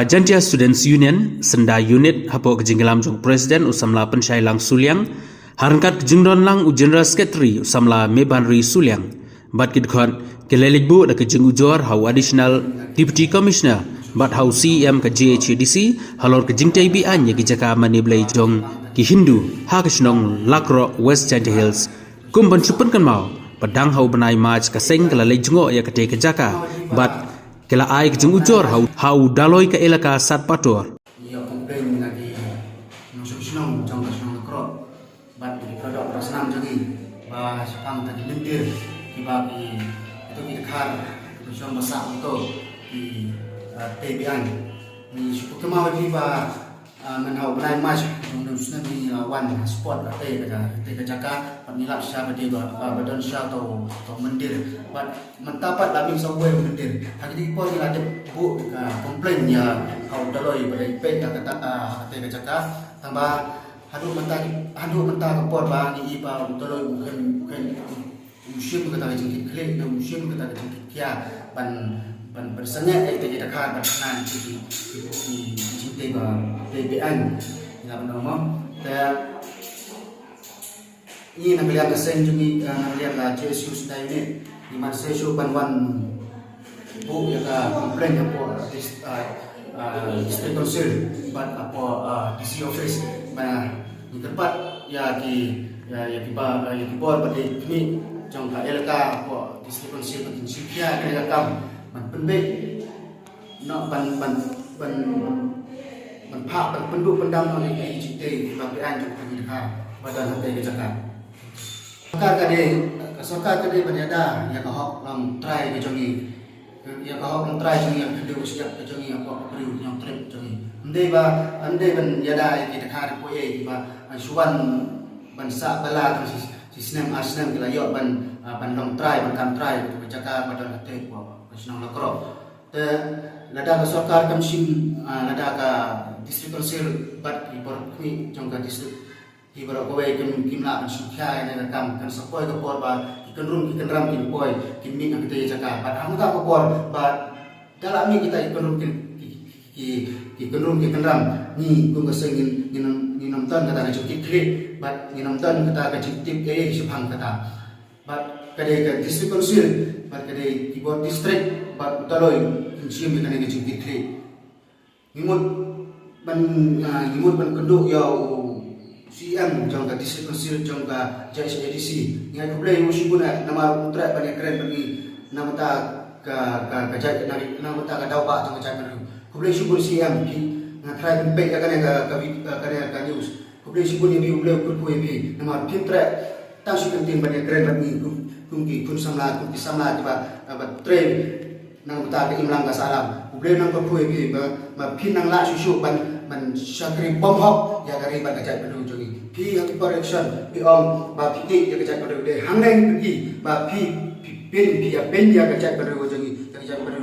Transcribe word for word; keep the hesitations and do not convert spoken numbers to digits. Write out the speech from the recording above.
Jaintia Students Union, Synda Unit, hapoh ka jingïalam jong u President u samla Pynshai Lang Suliang, ha ryngkat ka jingdon lang u General Secretary u samla Mebanri Suliang, bad ki dkhot ki la leit buh da ka jingujor ha u Additional Deputy Commissioner bad ha u C E M ka J H A D C halor ka jingtei be-aiñ ïa ki jaka mane blei jong ki Hindu ha ka shnong Lakroh, West Jaintia Hills. Kum ban shu pynkynmaw, ba dang ha u bnai March ka seng ka la leit jngoh ïa katei ka jaka bad ka la ai ka jingujor ha u, ha u Daloi ka Elaka Satpator. Ïa complain na ki nongshong shnong jong ka shnong Lakroh bad ki product product snam jong ngi ba shaphang ta ki myndir kiba ki, ito ki dkhar, ito shong ba sah ito ki, ah, tei be-aiñ. Ngi shu kynmaw ïa ki ba, ah, mynta u bnai March jong u snem ngi la wan ha spot ka tei ka ja-, tei ka jaka bad ngi lap sha ba dei ba, ah, ba don sha to, to myndir bad mynta pat la mih sa uwei u myndir. Ha kine ki por ngi la dep buh, ah, complain ïa ha u Daloi ba dei peit ha kata, ah, ha katei ka jaka. Tangba haduh mynta, haduh mynta ka por ba ngi i ba u Daloi u khein, u khein, u shim kata ka jingkitkhlieh ne u shim kata ka jingkitkhia ban, ban, ban sangeh ïa kita ki dkhar ban kynnan ki, ki, ki, ki jingtei ba, tei be-aiñ. Ngi la ban ong mo. Te ngi na ka liang ka seng jong ngi, ah, na ka liang ka J S U Synda Unit, ngi man shisha ban wan buh ïa ka complain hapoh dis-, ah, ah, District Council bad hapoh, ah, D C office. Ba ngi kyrpad ïa ki, ïa, ïa ki ba, ïa ki bor ba dei khmih jong ka elaka hapoh District Council ba kin shim khia ïa kane ka kam ban pynbeit noh ban, ban, ban, ban phah, ban pynduh pyndam noh ïa ki jingtei kiba be-aiñ jong ka dkhar ba don ha katei ka jaka. Sorkar ka dei, ka sorkar ka dei ban ïada ïa ka hok longtrai ka jong ngi. Ïa ka hok longtrai jong ngi, ïa ka khyndew ka shyiap ka jong ngi, ïa ka hok ka briew ka jong ngi. Ym dei ba, ym dei ban ïada ïa ki dkhar kiba, eh, kiba, ah, shu wan ban sah bylla tang shi, shi snem ar snem ki la ïoh ban, ah, ban longtrai, ban kam trai ka jaka ba don ha katei ka shnong Lakroh. Te lada ka sorkar kam shim, ah, lada ka District Council bad ki bor khmih jong ka district ki baroh kawei kim, kim lah ban shim khia ïa kane ka kam, kan sa poi ka por ba ki kynrum ki kynram kin poi, kin mih na katei ka jaka. Bad ha kata ka por ba da la mih kita ki kynrum ki, ki, ki, ki kynrum ki kynram, ngi kum ka seng ngin, ngin ym, ngin ym don kata ka jingkitkhlieh bad ngin ym don kata ka jingtip ei ei shaphang kata. Bad ka dei ka District Council bad ka dei ki bor district bad u Daloi kin shim ïa kane ka jingkitkhlieh. Ngi mut ban, ah, ngi mut ban kynduh ïa u C E M jong ka District Council jong ka J H A D C. Ngi ai khublei ïa u shibun, eh, namar u treh ban ïakren bad ngi na ka bynta ka, ka, ka jait, na, na ka bynta ka daw bah jong ka jaitbynriew. Khublei shibun C E M, phi, nga tharai phin peit ïa kane ka, ka vid-, ka, kane ka news. Khublei shibun ïa phi, U Blei u kyrkhu ïa phi namar phim treh tang shu kyntien ban ïakren bad ngi kum, kum ki khun samla, kum ki samla kiba, ah, ba trei na ka bynta ka imlang ka sahlang. U Blei un kyrkhu ïa phi ba, ba phin nang lah shuh shuh ban, ban shakri bymhok ïa ka ri bad ka jaitbynriew jong ngi. Phi ha ki por election phi ong ba phi ïeit ïa ka jaitbynriew, te hangne ngi pyni ba phi, phi pyn, phi ïa pyn ïa ka jaitbynriew jong ngi, ïa ka jaitbynriew.